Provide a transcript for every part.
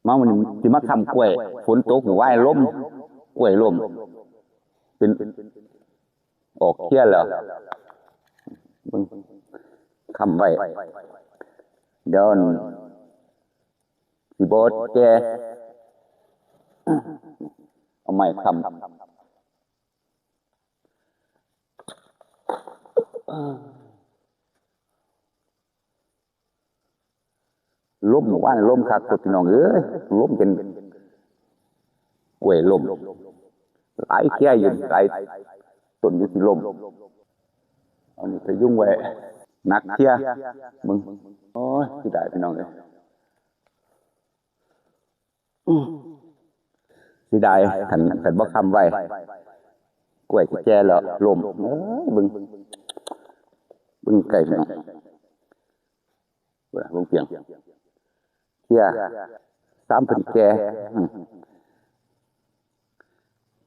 ມາມື້ນີ້ຊິມາຄ້ຳກ້ວຍ ຝົນຕົກມື້ວານລົມ ກ້ວຍລົ້ມ ເປັນ ອອກເຄຍແລ້ວ ເບິ່ງ ຄ້ຳໄວ້ ດຽວ ຊິບໍ່ແກ່ ເອົາໄມ້ຄ້ຳ ລົມ ມື້ວານລົມຄັກໂພດ ພີ່ນ້ອງເອີຍ ລົມຈົນກ້ວຍລົ້ມ ຫຼາຍເຄຍຢູ່ ຫຼາຍຕົ້ນຢູ່ທີ່ລົ້ມ ເອົານີ້ພະຍຸງໄວ້ ໜັກເຄຍ ເບິ່ງ ໂອ້ຍ ເສຍດາຍ ພີ່ນ້ອງເອີຍ. ອືມ ເສຍດາຍ ຄັນ ຄັນບໍ່ຄ້ຳໄວ້ ກ້ວຍຊິແກ່ແລ້ວລົ້ມ ເອີຍ ເບິ່ງ ເບິ່ງໃກ້ພີ່ນ້ອງ ເບິ່ງປຽງ ເຄຍ ຊາມເພິ່ນແກ່ ອືມ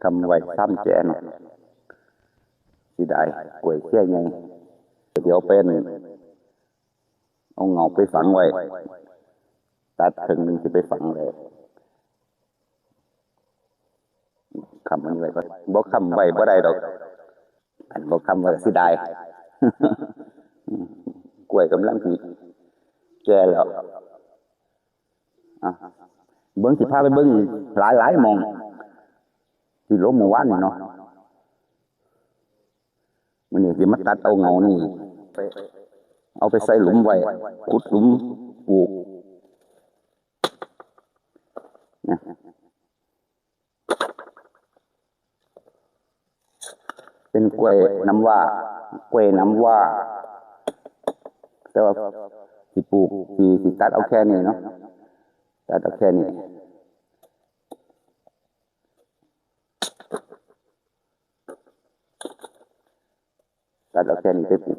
ຄ້ຳໄວ້ຊາມແກ່ເນາະ ເສຍດາຍ ກ້ວຍເຄຍໃຫຍ່ ດຽວໄປ ເອົາເຫງົ້າໄປຝັງໄວ້ ຕັດເຄິ່ງໜຶ່ງຊິໄປຝັງແລ້ວ ຄ້ຳອັນນີ້ໄວ້ກ່ອນ ບໍ່ຄ້ຳໄວ້ບໍ່ໄດ້ດອກ ຄັນບໍ່ຄ້ຳໄວ້ເສຍດາຍ ກ້ວຍກຳລັງຊິແກ່ແລ້ວ ອ່ະ ເບິ່ງ ຊິພາໄປເບິ່ງອີກຫຼາຍໆໝ່ອງ ທີ່ລົມມື້ວານນີ້ເນາະ ມື້ນີ້ຊິມາຕັດເອົາເຫງົ້ານີ້ ໄປ ເອົາໄປໃສ່ຫຼຸມໄວ້ ຂຸດຫຼຸມປູກ ເປັນກ້ວຍນ້ຳວ້າ ກ້ວຍນ້ຳວ້າ ແຕ່ວ່າຊິປູກ ຊິ ຊິຕັດເອົາແຄ່ນີ້ເນາະ ຕັດເອົາແຄ່ນີ້ ຕັດເອົາແຄ່ນີ້ໄປປູກ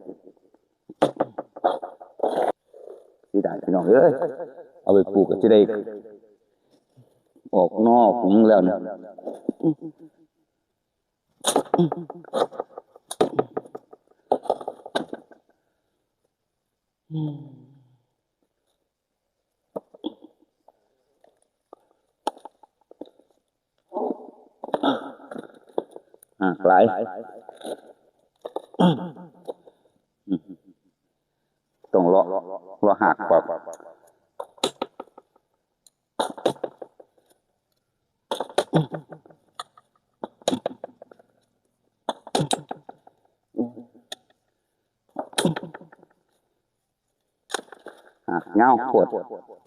ເສຍດາຍ ພີ່ນ້ອງເອີຍ ເອົາໄປປູກກໍຊິໄດ້ອອກໜໍ່ອອກຫຍັງແລ້ວນີ້ ຮາກຫຼາຍ ຕ້ອງເລາະ ເລາະຮາກອອກ ຮາກຍາວໂພດ